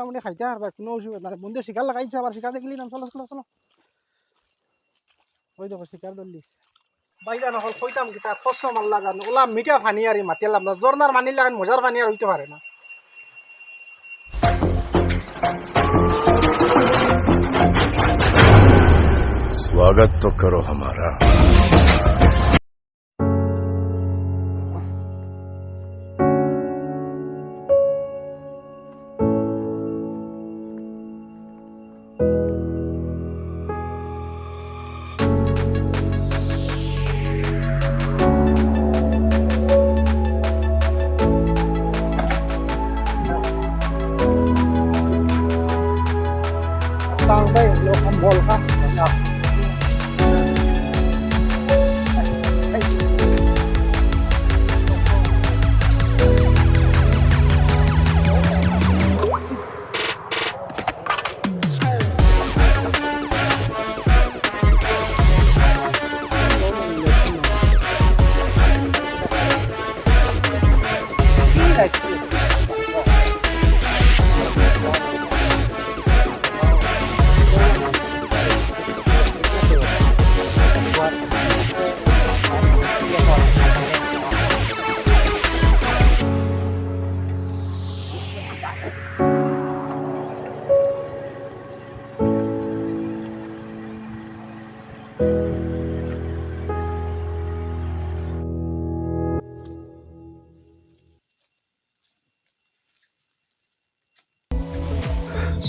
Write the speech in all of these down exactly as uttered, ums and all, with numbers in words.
মোটামুটি খাইতা পারবা, কুনু অসুবিধা নাই। বন্ধু শিকার লাগাইছে, আবার শিকার দেখিলিতাম। চলো, চলো, চলো। ওই দেখো, শিকার ধরলিছে। ভাইজান অকল, কইতাম কিতা, কসম আল্লাহ জানো, অলা মিঠা পানি আর ই মাতিয়ার লাম না, ঝর্ণার পানির লাখান মজার পানি আর অইতে পারে না। स्वागत तो करो हमारा।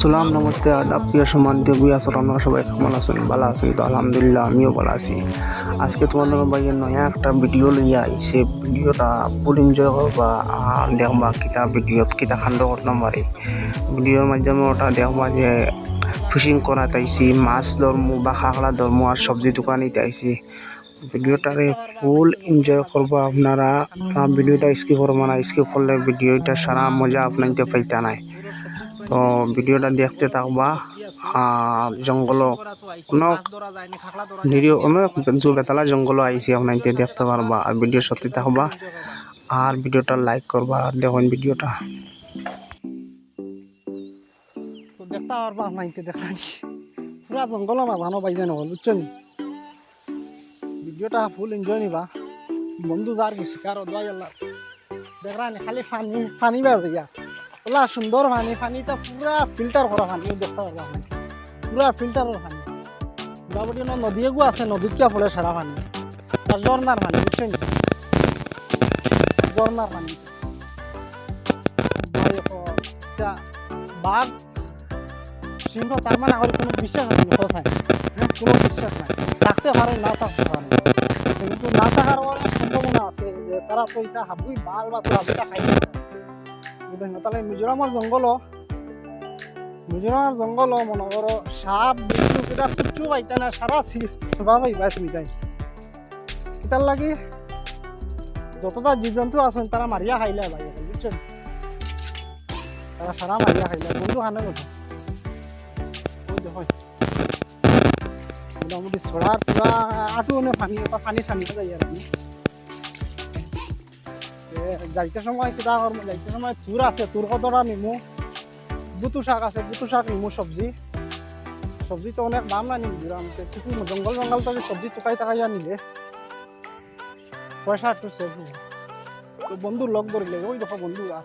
সালাম, নমস্তে, আদাব, প্রিয় সম্মানিত viewers, আপনারা সবাই কেমন আছেন? ভালা আছেন তো? আলহামদুলিল্লাহ, আমিও ভালা আছি। আজকে তোমাদের ভাইয়ে নয়া একটা video লইয়া আইছে। Video টা full enjoy করবা আর দেখবা কিতা video কিতা কাণ্ড করতাম পারি। Video র মাধ্যমে ওটা দেখবা যে fishing করাত আইছি, মাছ ধরমু বা কাঁকড়া ধরমু আর সবজি দোকানিত আইছি। Video টারে full enjoy করবা আপনারা। আর video টা skip করবা না, skip করলে video টা সারা মজা আপনাইতে পাইতা নায়। তো video টা দেখতে থাকবা। আর জঙ্গল অনেক নিরীহ, অনেক জু বেতালা জঙ্গল আইছি, আপনাইতে দেখতে পারবা। আর video সাথে থাকবা, আর video টা like করবা, আর দেখুন video টা। তো দেখতা পারবা, আপনাইতে দেখলাম পুরা জঙ্গল মাঝানো ভাইজান অকল, বুঝছো নি? Video টা full enjoy নিবা। বন্ধু যার কি শিকার ও দোয়া আল্লাহ। দেখরা নি খালি পানি, পানি বাজে গিয়া। অলা সুন্দর পানি, পানিটা পুরা filter করা পানি, দেখতা পারবা আপনাইতে। পুরা filter করা পানি। মোটামুটি অনো নদী এগু আছে, নদীত কিয়া পড়ে সারা পানি। আর ঝর্ণার পানি, বুঝছো নি? ঝর্ণার পানি। ভাই, ও, আচ্ছা, বাঘ, সিংহ, তার মানে আমার কোনো বিশ্বাস আছে না, কথা নাই। হ্যাঁ, কোনো বিশ্বাস নাই। থাকতে পারে, না থাকতে পারে। কিন্তু না থাকার অনেক সম্ভাবনা আছে যে তারা তো ইটা হাবুই বাল বা তো হাবুইটা খাই না। বুঝলেন না? তাহলে মিজোরামর জঙ্গল, মিজোরামর জঙ্গল মনে করো সাপ, বিচ্ছু, এটা কিচ্ছু পাইতা না, সারা সি-, সভা পাইবা তুমি তাই। এটার লাগি যতটা জীবজন্তু আছেন, তারা মারিয়া খাইলে ভাই, বুঝছেন? তারা সারা মারিয়া খাইলে। বন্ধু খানে কথা। ওই দেখো, মোটামুটি ছড়ার পুরা আটু অনে পানি, ওটা পানি সানি যাই আর কি। এ, যাইতে সময় কিতা করমু, যাইতে সময় তুর আছে, তুর কতটা নিমু, বুতু শাক আছে, বুতু শাক নিমু, সবজি, সবজি তো অনেক দাম না নিমু, গ্রাম তে কিছু জঙ্গল জঙ্গল তো সবজি টুকাই টাকাইয়া নিলে পয়সা একটু save হবে। তো বন্ধুর লগ ধরিলে, ওই দেখো বন্ধু আর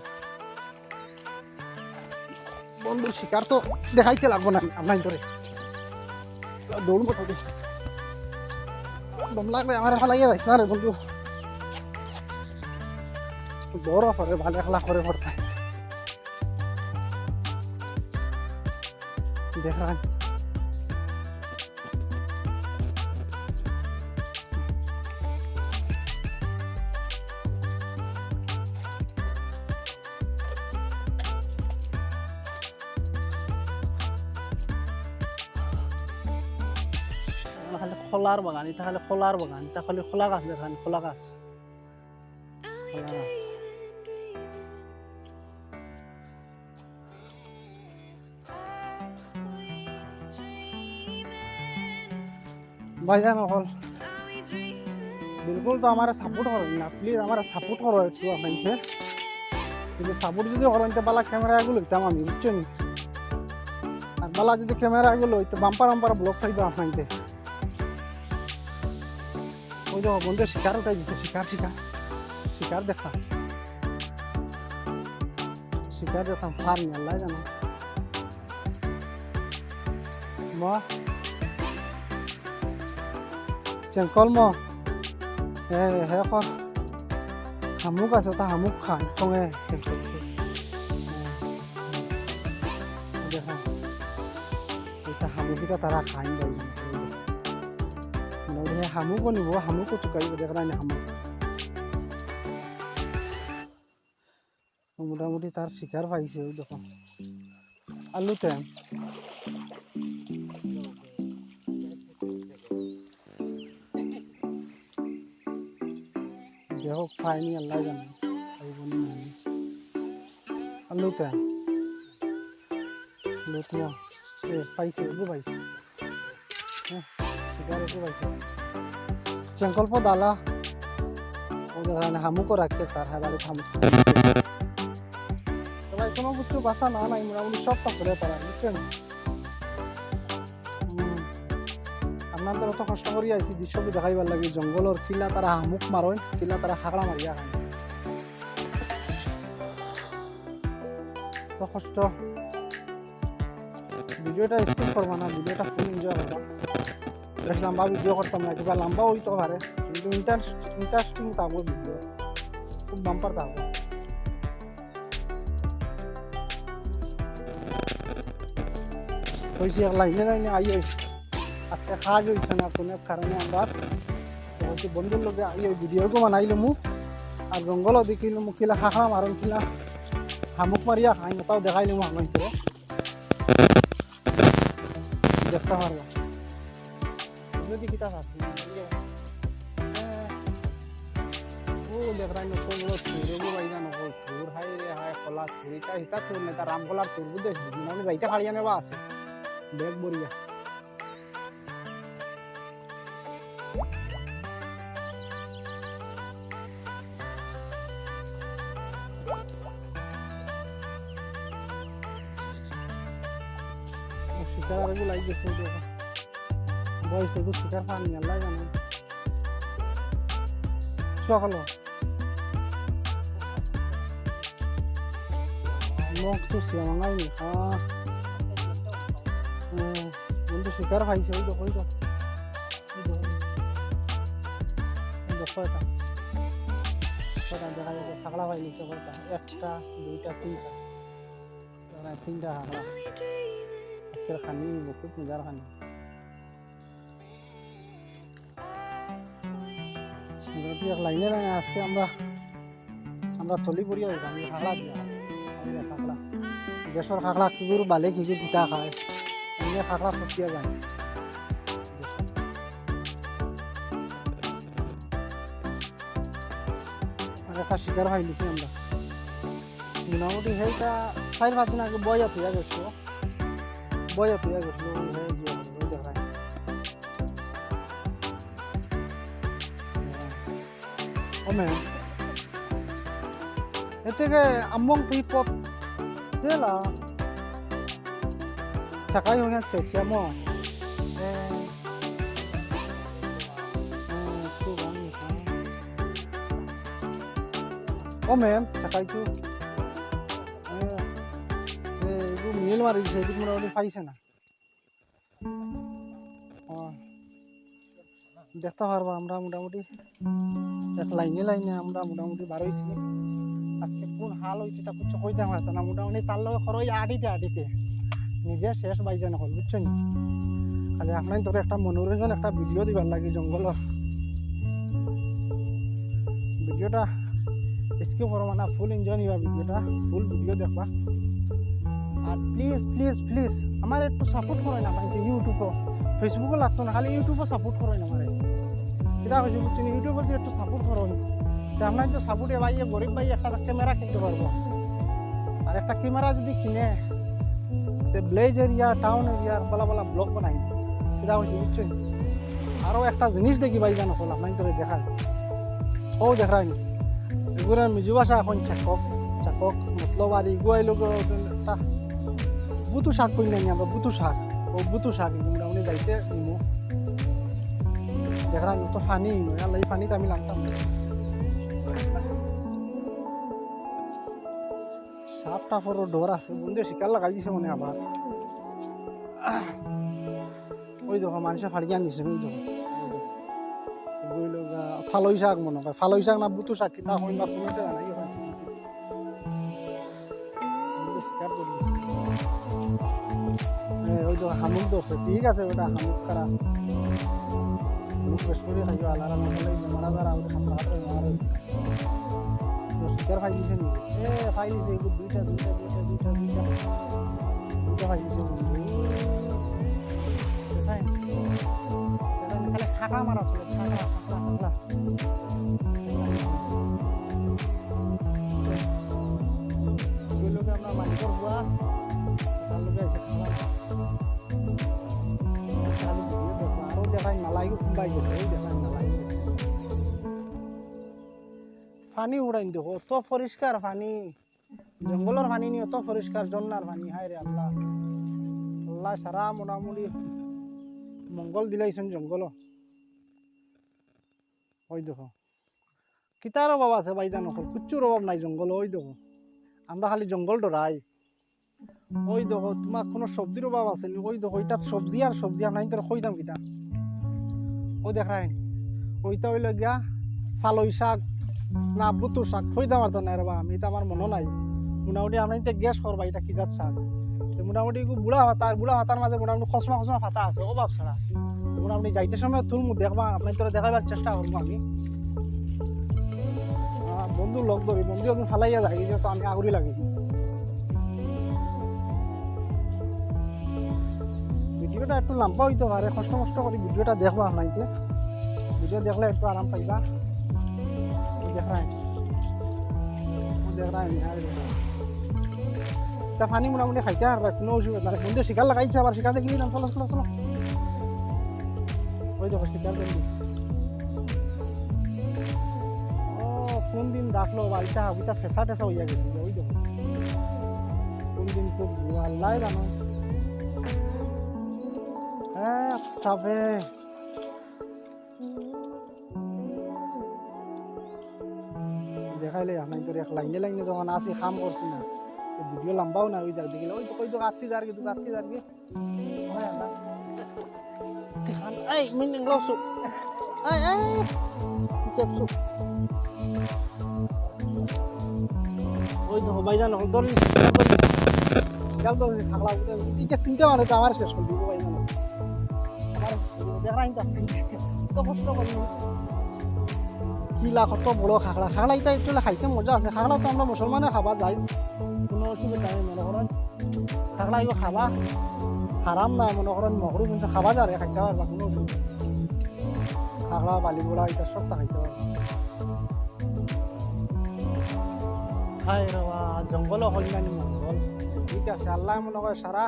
বন্ধুর শিকার তো দেখাইতে লাগবো না, আপনাই ধরে দৌড় মতো দে। দম লাগলে আমার ফালাইয়া যাইস না রে বন্ধু। বড় করে ভালো একলা করে পড়তে দেখলাম। খালি কলার বাগান, ইটা খালি কলার বাগান, ইটা খালি কলা গাছ দেখান, কলা গাছ। ভাইজান অকল, বিলকুল তো আমারে support করইন না, please আমারে support করো একটু আপনাইতে। যদি support যদি করইন, তে বালা camera এগু লইতাম আমি, বুঝছো নি? বালা যদি ক্যামেরা গুলো হইতো, বাম্পার বাম্পার ব্লগ পাইবা আপনাইতে। ওই দেখো বন্ধু, শিকার উঠাই দিছে, শিকার, শিকার, শিকার দেখা, শিকার দেখা, ফার নিয়ে আল্লাহ জানো। মা, চেঙ্কল ম, হে, হে কর। হামুক আছে, তা হামুক খান, সঙ্গে চেঙ্কল। দেখা, এটা হামুক, এটা তারা খাইন ভাই। মানে, ওই হামুকও নিব, হামুকও চুকাইব, দেখা নাই হামুক। মোটামুটি তার শিকার পাইছে, ওই দেখো। আলু তেম। দেখো, পাইনি, আল্লাহ জানে। পাইব নি নাই। আলু তেম। আলু তেম। এ, পাইছে, ওগু পাইছে। হ্যাঁ, শিকার ওগু পাইছে। চেঙ্কল পো দালা। ও দেখো, মানে হামুকও রাখছে তার, হ্যাঁ, বাড়িত হামুক। তো ভাই, কোনো কিছু বাসা না নাই, মোটামুটি সব পাকড়ে তারা, বুঝছেন? হুম। আপনাদের অত কষ্ট করি আইছি, দৃশ্য দেখাইবার লাগি, জঙ্গলর কিলা তারা হামুক মারইন, কিলা তারা খাকড়া মারিয়া খাইন। তো কষ্ট। ভিডিওটা স্কিপ করবা না, ভিডিওটা ফুল এনজয় করবা। বেশ লম্বা ভিডিও করতাম না, কিবা লম্বা হইতে পারে, কিন্তু ইন্টারেস্ট, ইন্টারেস্টিং থাকবো ভিডিও, খুব বাম্পার থাকবো। কইছি এক লাইনে লাইনে আই হইছে। আজকে কাজ হইছে না কোনো কারণে আমরা তো বলছি বন্ধুর লগে আই ওই ভিডিওগু বানাইলামু। আর জঙ্গলও দেখিলামু কিলা খাকড়া মারইন কিলা হামুক মারিয়া খাইন, তাও দেখাইলামু আমার ভিতরে। দেখতে পারবা। যদি কিতা খাস না, ও দেখরাই না, কত বড় থুর, ও ভাই জানো, কত থুর, হায় রে হায়, কলা থুর, ইটা হিতা থুর না, ইটা রামকলার থুর, বুঝছিস? মানে যাইতে পারি না বা আছে। দেখ বড়িয়া। শিকার আরেকটু লাইক গেছে, এই দেখো। বয়স এগু শিকার পানি, আল্লাহ জানে। চলো। মগ তো শিয়া মাঙাই নি, হ্যাঁ। হ্যাঁ, বন্ধু শিকার পাইছে, ওই দেখো, ওই দেখো। ওই দেখো। ওই দেখো এটা। কয়টা দেখা যাচ্ছে, খাকড়া পাইলিছে কয়টা। একটা, দুইটা, তিনটা। ওরা তিনটা খাকড়া। আজকের খানি নিব, খুব মজার খানি। মোটামুটি এক লাইনে লাইনে আজকে আমরা, আমরা তলি পড়িয়া যাইতাম, এই খাকড়া দিয়া। এই যে খাকড়া। দেশর খাকড়া কিগুর বালে কিগুর কিতা খায়। এই যে খাকড়া ফসিয়া যায়। আর একটা শিকার পাইলিছি আমরা। মোটামুটি সেইটা চাইর পাঁচ দিন আগে বইয়া থইয়া গেছিল। বইয়া থইয়া গেছিল, ওই হয়ে গিয়ে ওই দেখায়। ও ম্যাম, এতে কে আমং তুই পথ দিলা। চাকাই হয়ে গেছে, কেমন? ও ম্যাম, চাকাইতো। এ, এ, এগু মিল মারি দিছে, এগু মোটামুটি পাইছে না। ও, দেখতে পারবা আমরা মোটামুটি এক লাইনে লাইনে আমরা মোটামুটি বার হইছি। আজকে কোন হাল হইছে তা কিচ্ছু কইতাম পারতাম না। মোটামুটি তার লগে খরচ আটিতে আটিতে নিজে শেষ বাইজান হল, বুঝছো নি? খালি আপনার তোর একটা মনোরঞ্জন, একটা ভিডিও দিবার লাগি জঙ্গল। ভিডিওটা স্কিপ করবা না, ফুল এনজয় নিবা ভিডিওটা, ফুল ভিডিও দেখবা। আর প্লিজ প্লিজ প্লিজ আমার একটু সাপোর্ট করইন না ভাই, ইউটিউবও, ফেসবুকও লাগতো না, খালি ইউটিউবও সাপোর্ট করইন না আমারে। সেটা হয়েছে বুঝছেন, ইউটিউবও যে একটু সাপোর্ট করইন, তে আপনার তো সাপোর্টে ভাই, এ গরিব ভাই একটা ক্যামেরা কিনতে পারবো। আর একটা ক্যামেরা যদি কিনে, তে ভিলেজ এরিয়া, টাউন এরিয়া, বালা বালা ব্লগ বানাই। সেটা হয়েছে বুঝছেন। আরও একটা জিনিস দেখি ভাই, জানো কল আপনার তোরে দেখাই। ও দেখাই নি। এগুলো মিজু ভাষা এখন চাকক, চাকক, মতলব আর এগু আইলো গো, একটা, বুতু শাক কই নাই আমরা, বুতু শাক। ও বুতু শাক, এই মোটামুটি যাইতে নিমু। দেখরা তো পানি, আল্লাহ, এই পানিতে আমি লাগতাম না। সাপ টাপরও ডর আছে, বন্ধু শিকার লাগাই দিছে মনে আবার। ওই দেখো, মানুষে ফাড়িয়া নিছে, ওই দেখো। ওই দেখো। ওই লোক, আহ, ফালই শাক মনে হয়, ফালই শাক না বুতু শাক, কিতা কইন বা কুমিরটা জানাই ওখানে। বন্ধু শিকার করি। এ, ওই দেখো, হামুক ধরছে, ঠিক আছে, ওটা হামুক খারা। হামুক বেশ করে খাইও, আলাদা মশলা, এই বেমার আজার, আমাদের হামলা হাতে বেমার হইছে। তো শিকার পাই দিছে নি? এ, পাই দিছে, এগুলো দুইটা, দুইটা, দুইটা, দুইটা, দুইটা। দুইটা পাই দিছে নি? কোথায়? এটা খালি খাটা মারা ছিল, খাটা, খাটা, খাটা। এগুলোকে আমরা মালিকের বুয়া, তার লগে এসে খাওয়া। আরো দেখাই নালাই, কোনবাই গেছে, এই দেখাই নালাই। পানি উড়াইন দেখো, অত পরিষ্কার পানি, জঙ্গলর পানি নি, অত পরিষ্কার ঝর্ণার পানি, হায় রে আল্লাহ। আল্লাহ সারা মোটামুটি মঙ্গল দিলাইছেন জঙ্গল। ওই দেখো, কিতার অভাব আছে ভাইজান অকল, কুচ্ছুর অভাব নাই জঙ্গল। ওই দেখো, আমরা খালি জঙ্গল ডরাই। ওই দেখো, তোমার কোনো সবজির অভাব আছে নি? ওই দেখো, ইটাত সবজি আর সবজি, আমরা ইন্তরে কইতাম কিতা? ওই দেখরাইন, ওইটা হইল গিয়া ফালই শাক, না বুতু শাক, কইতাম পারতাম না রে বা, আমি, এটা আমার মনে নাই। মোটামুটি আমরা ইতে গ্যাস করবা, এটা কি জাত শাক? তো মোটামুটি এগু বুড়া পাতা, আর বুড়া পাতার মাঝে মোটামুটি খসমা খসমা পাতা আছে, অভাব ছাড়া। তো মোটামুটি যাইতে সময় তুলমু, দেখবা, আপনার তোরা দেখাবার চেষ্টা করবো আমি। আহ, বন্ধু লগ ধরি, বন্ধু আমি ফালাইয়া যাই, এই যে তো আমি আগুরি লাগি। ভিডিওটা একটু লম্বা হইতে পারে, কষ্ট কষ্ট করে ভিডিওটা দেখবা আপনাইতে। ভিডিও দেখলে একটু আরাম পাইবা। এই দেখরাইন, এই দেখরাইন, এই দেখরাইন। তা পানি মোটামুটি খাইতে পারবা, কোনো অসুবিধা নাই। বন্ধু শিকার লাগাইছে, আবার শিকার দেখলি না, চলো, চলো, চলো। ওই দেখো, শিকার দেখলি। ও, কোন দিন ডাকলো, বাড়িটা হাবিটা ফেসা টেসা হইয়া গেছে, ওই দেখো। কোন দিন খুব আল্লাহ জানো। হ্যাঁ, তবে দেখাইলে আপনার তোর এক লাইনে লাইনে যখন আসি, কাম করছি না, তো ভিডিও লম্বাও না, ওই যাক দেখিলে, ওই তো, ওই তো আটকে যার কি, তুই আটকে যার কি। এই, মিন গ্লাভস। এই, এই, ক্যাপসুল। ওই তো ভাইজান, ধরি, শিকাল তো থাকলা, এটা চিনতে মানে তো আমার শেষ করে দিব ভাইজান। আমার দেখলাম তো, তো কষ্ট করি। কি লা, কত বড় খাগড়া। খাগড়া এটা একটু খাইতে মজা আছে। খাগড়া তো আমরা মুসলমানে খাবা যাই, কোনো অসুবিধা নাই মনে করেন। খাগড়া ইও খাবা, হারাম নাই মনে করেন, মকরু কিন্তু খাবা যায়, খাইতে পারবা, কোনো অসুবিধা নাই। খাগড়া, বালিগুড়া, এটা সবটা খাইতে পারবা। হায় রে বা, জঙ্গল হইল না নি মঙ্গল। ঠিক আছে, আল্লাহ মনে হয় সারা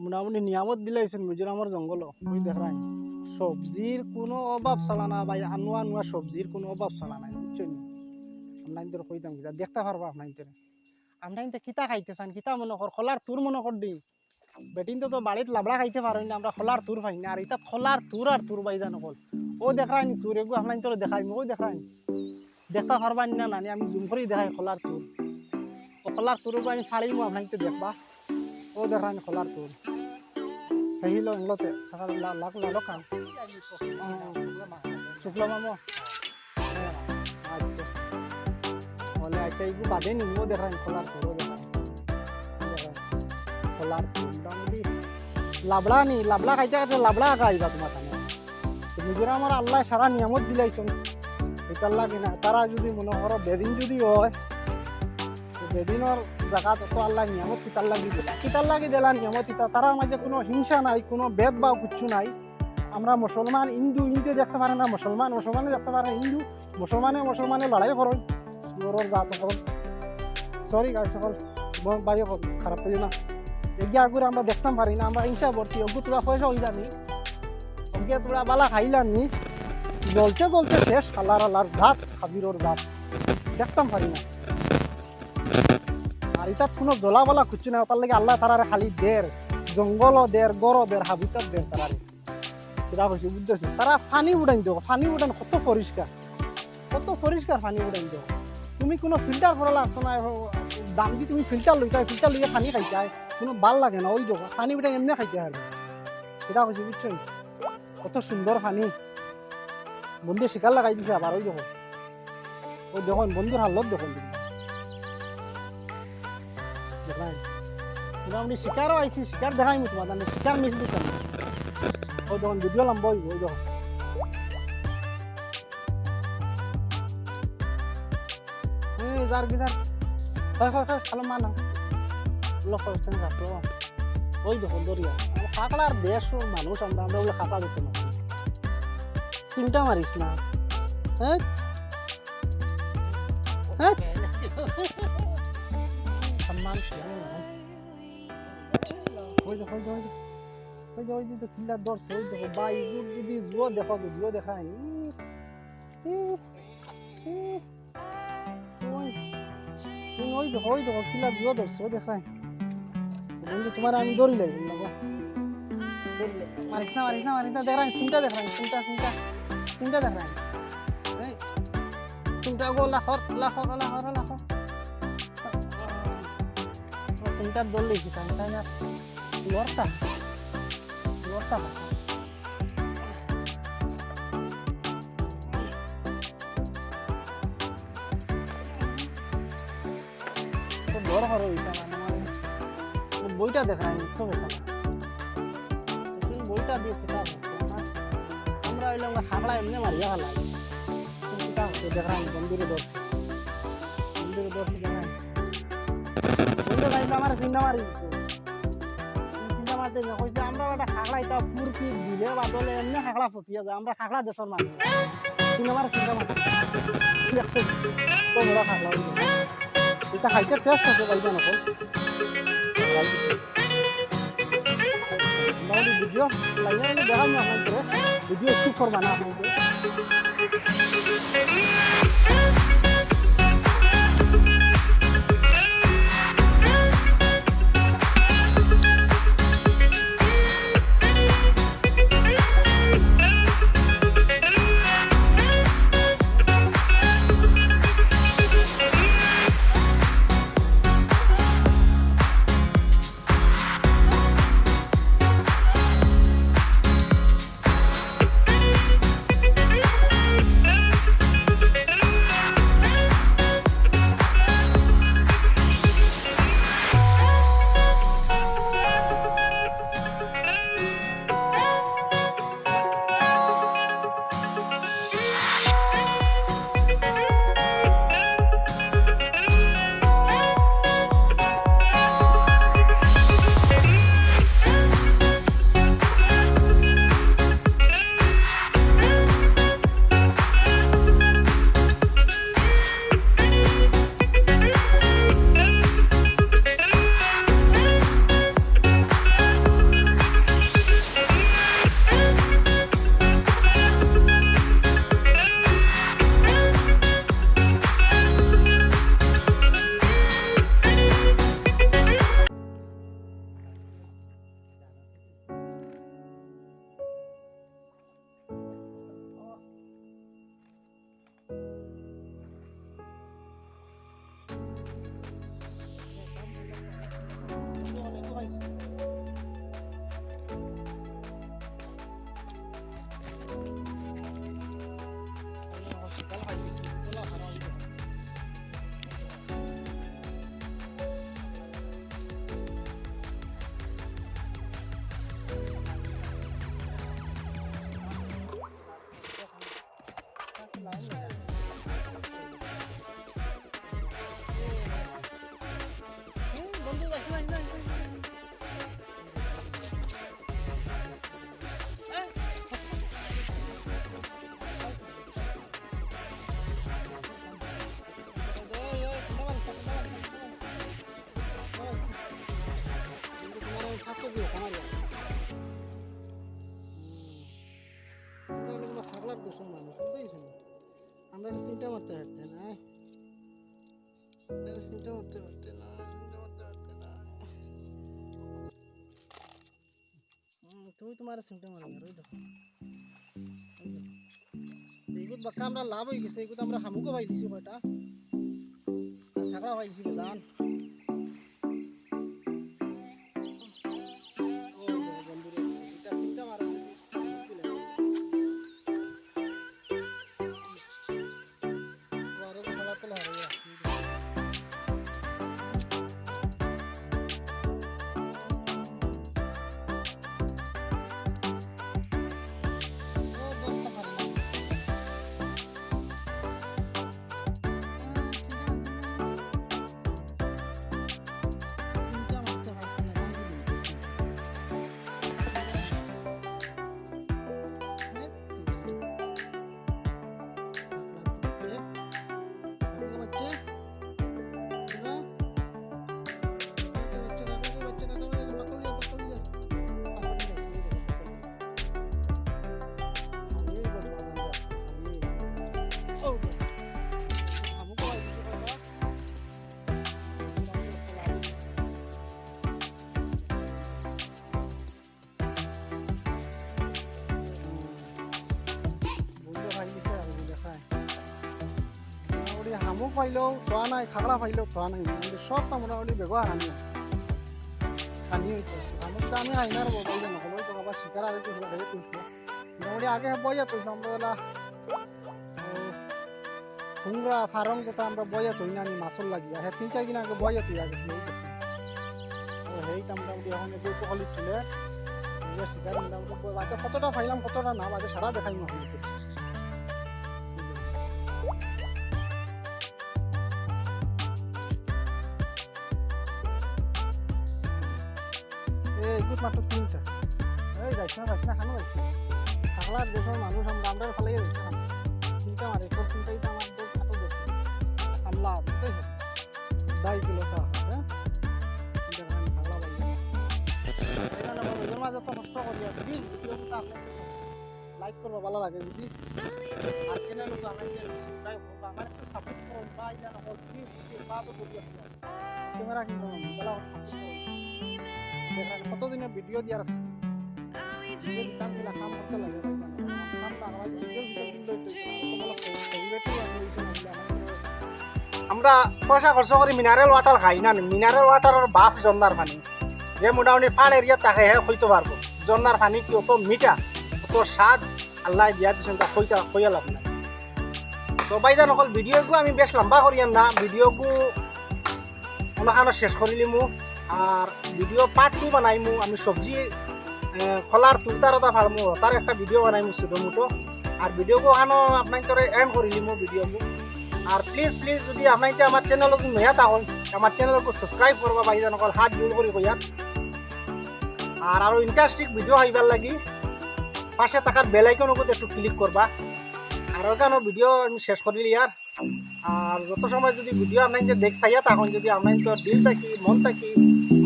মোটামুটি নিয়ামত দিলাইছেন মিজোরামর জঙ্গল। ওই দেখরাইন, সবজির কোনো অভাব ছাড়া না ভাই, আনুয়া আনুয়া সবজির কোনো অভাব ছাড়া নাই, বুঝছেন? আমরা ইন্তরে কইতাম কিতা, দেখতে পারবা আপনার ইন্তরে। আমরা ইন্তরে কিতা খাইতে চান, কিতা মনে কর, খোলার তুর মনে কর দিন। বেটিন তো, তো বাড়িত লাবড়া খাইতে পারইন না, আমরা খোলার তুর পাই না। আর ইতাত খোলার তুর আর তুর ভাইজান অকল। ও দেখরাইন তুর, এগু আপনার ইন্তরে দেখাইমু, ওই দেখরাইন। দেখতে পারবা না নানি, আমি জুম করি দেখাই খোলার তুর। ও খোলার তুর এগু আমি ফাড়িমু, আপনার ইন্তরে দেখবা। ও দেখরাইন খোলার তুর। সেই লো, এগুলোতে, থাকা লা-, লাগ-, লালো কাম। হুম। শুক্লা মামু। হ্যাঁ, আচ্ছা। বলে, আচ্ছা, এগু বাদে নিমু, দেখরাইন খোলার তুর, ও দেখরাইন। খোলার তুর, মোটামুটি। লাবড়া নি, লাবড়া খাইতে খাইতে লাবড়া খাইবা তোমার কাছে। তো মিজোরামর আল্লাহ সারা নিয়ামত দিলাইছেন। এটার লাগে না, তারা যদি মনে করো বেদিন যদি হয়, তো বেদিনর জাগাত তো আল্লাহ নিয়ামত কিতার লাগি দিলা। কিতার লাগি দিলা নিয়ামত ইতা? তারার মাঝে কোনো হিংসা নাই, কোনো ভেদভাব কিচ্ছু নাই। আমরা মুসলমান, হিন্দু, হিন্দু দেখতে পারে না মুসলমান, মুসলমানে দেখতে পারে না হিন্দু, মুসলমানে মুসলমানে লড়াই করো, সুয়রর জাত করো। Sorry guys, সকল ব-, ভাই সকল, খারাপ পেও না। এগিয়ে আগুরে আমরা দেখতাম পারি না, আমরা হিংসা করছি, অগু তোরা পয়সা হয়ে যানি, অগিয়ে তোরা বালা খাইলানি, জ্বলতে জ্বলতে শেষ, আল্লাহর আল্লাহর জাত, খাবিরর জাত, দেখতাম পারি না। আর ইতাত কুনু জ্বলা-বলা কিচ্ছু নাই, তার লাগি আল্লায় তারারে খালি দের, জঙ্গলও দের, ঘরও দের, হাবিতাত দের তারারে। কিতা কইছি বুঝছো? তারা পানি উঠাইন দেখো, পানি উঠাইন কত পরিষ্কার, কত পরিষ্কার পানি উঠাইন দেখো। তুমি কুনু filter করা লাগতো না, দাম দি তুমি filter লইতায়, filter লইয়া পানি খাইতায়, কুনু ভালা লাগে না। ওই দেখো, পানি উঠাইন এমনে খাইতায় পারবে। কিতা কইছি বুঝছো? কত সুন্দর পানি। বন্ধু শিকার লাগাই দিছে আবার, ওই দেখো। ওই দেখো, বন্ধুর হালত দেখো। দেখলাম। মোটামুটি শিকারও আইছি, শিকার দেখাইমু তোমার, আমি শিকার মিস দিতাম না। ওই দেখো, video লম্বা হইব, ওই দেখো। এই, যার কি যার। হয়, হয়, হয়, ভালো মা না। লক্ষ্য করছেন, রাখো। ওই দেখো, দরিয়া। আমার কাঁকড়ার দেশ ও মানুষ আমরা, আমরা বলে কাঁকড়া ধরতে না। চিন্তা মারিস না। হ্যাঁ? হ্যাঁ? সম্মান ছিল না। ওই দেখো, ওই দেখো, ওই দেখো। ওই যে, ওই যে, তো কিলা ধরছে, ওই দেখো, ভাই, যদি জুয়ো দেখো, জুয়ো দেখায়। ই, ই, ই। ওই, ওই, ওই দেখো, ওই দেখো, কিলা জুয়ো ধরছে, ওই দেখায়। বন্ধু, তোমার আমি ধরি লাই, বন্ধু। ধরি লাই। মারিস না, মারিস না, মারিস না, দেখায়, চিন্তা দেখায়, চিন্তা, চিন্তা, চিন্তা দেখায়। এই, চিন্তা গো, লাখর, লাখর, লাখর, লাখর। চিন্তা ধরলে কি, তাই না? লড়তা, লড়তা। তো ডর হরো ইটা মানে, মানে, বইটা দেখায়, তো বেটা। তুমি বইটা দিয়ে কিতা করছো? আমরা, আমরা হইলে আমরা খাগড়া এমনি মারিয়া ফেলাই। তুমি কিতা করছো? দেখায়, বন্ধুরে ডর। বন্ধুরে ডর দেখায়। বন্ধু ভাই, আমার চিন্তা মারি দিছে। চিন্তা মারতে গিয়ে কইছে, "আমরা বেটা খাগড়া, ইটা পুরকি দিলে বাদলে এমনি খাগড়া ফসিয়া যায়, আমরা খাগড়া দেশর মানুষ।" চিন্তা মারে, চিন্তা মারে। তো বড় খাগড়া হইল। ইটা খাইতে taste আছে ভাই, জানো তো? মোটামুটি video লাগে না, দেখাম না আপনাদের। Video skip করবা না আপনাদের। আমরা চিন্তা মারতে পারতে না। চিন্তা মারতে পারতে না। ওই তোমার সিমটা মারি আর ওই দেখো। ওই দেখো। এইগুত বাক্কা আমরা লাভ অই গেছে, এইগুত আমরা হামুকও পাই দিছি কয়টা। আর থাকলা পাই দিছি বেজান। ওই দেখো বন্ধুরা, এটা সিমটা মারা। বুঝতে পারি দিছে আর বুঝে খায়। মোটামুটি হামুক পাইলেও থোয়া নাই, খাগড়া পাইলেও থোয়া নাই, মোটামুটি সব তো মোটামুটি ব্যবহার আনি খানি হইতেছে। হামুক তো আমি আইনার বললে নকল হইতো, আবার শিকার আর একটু হয়ে তুলছে। মোটামুটি আগে বইয়া তুলছে আমরা ওলা, ও, হুংরা ফারং যেটা আমরা বইয়া তুই না নি মাছর লাগিয়া, হ্যাঁ, তিন চার দিন আগে বইয়া তুই আগে তুই। ও, হেইটা মোটামুটি এখন একটু কলি তুলে, নিজে শিকার মোটামুটি বাদে কতটা পাইলাম, কতটা না, বাদে সারা দেখাই মনে হচ্ছে। এই, এগুত মাত্র তিনটা। এই, যাইস না, যাইস না, খানো যাইস না। খাগলার দেশর মানুষ আমরা, আমরা ফালাইয়া যাইস না। চিন্তা মারে, তোর চিন্তাই তো আমার দোষ, এত দোষ। হামলা, বুঝতে পারছিস? ঢাই কিলো চা, হ্যাঁ? এটা খান খাগলা ভাই। এখানে আমার ওদের মাঝে তো নষ্ট করি আর কি। ভিডিওটা আপনি like করবা, ভালো লাগে, বুঝি? আর চ্যানেল তো আমার যে subscribe করবা, আমার একটু সাপোর্ট করুন, ভাই, জানো, কি, কি, কি, বাবা, বুঝি আপনি। ক্যামেরা কিন্তু ভালো করে সাপোর্ট করুন। দেখেন, কতদিনে ভিডিও দিয়ার ভিডিও দিতাম কিনা কাম করতে লাগে, ভাই, জানো। কাম না, আমার ভিডিও ভিডিও কিন্তু একটু ভালো করে, celebrity আমি এই সময় দিলে আমার আমরা পয়সা খরচ করি মিনারেল ওয়াটার খাই না, মিনারেল ওয়াটারর বাপ ঝর্ণার পানি। যে মোটামুটি ফাড় এরিয়া থাকে, হে কইতে পারবো ঝর্ণার পানি কি অত মিঠা, অত স্বাদ, আল্লাহ দিয়া দিছেন, তা কইতা, কইয়া লাভ নাই। তো ভাইজান অকল, ভিডিওগু আমি বেশ লম্বা করিয়ার না, ভিডিওগু অনখানো শেষ করিলিমু। আর ভিডিও পার্ট টু বানাইমু, আমি সবজি, এ, কলার তুলতার ওটা পারমু, তার একটা ভিডিও বানাইমু ছোটো মোটো। আর ভিডিওগু অখানো আপনাইন্তরে এন্ড করিলিমু ভিডিওগু। আর please, please, যদি আপনাইন্তে আমার চ্যানেল নয়া থাকইন, আমার চ্যানেলগু subscribe করবা, ভাইজান অকল, হাত জোড় করি কইয়ার। আর আরো interesting ভিডিও পাইবার লাগি পাশে থাকার বেল আইকনগু একটু click করবা। আর অখানো ভিডিও আমি শেষ করিলিয়ার। আর যত সময় যদি ভিডিও আপনাইন্তে দেখ চাইয়া থাকইন, যদি আপনাইন্তর দিল থাকি, মন থাকি,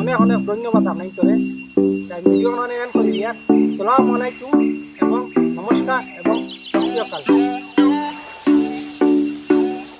অনেক অনেক ধন্যবাদ আপনাইন্তরে। তাই ভিডিও মানে এন্ড করিলিয়ার। আসসালামু আলাইকুম এবং নমস্কার এবং সত শ্রী আকাল।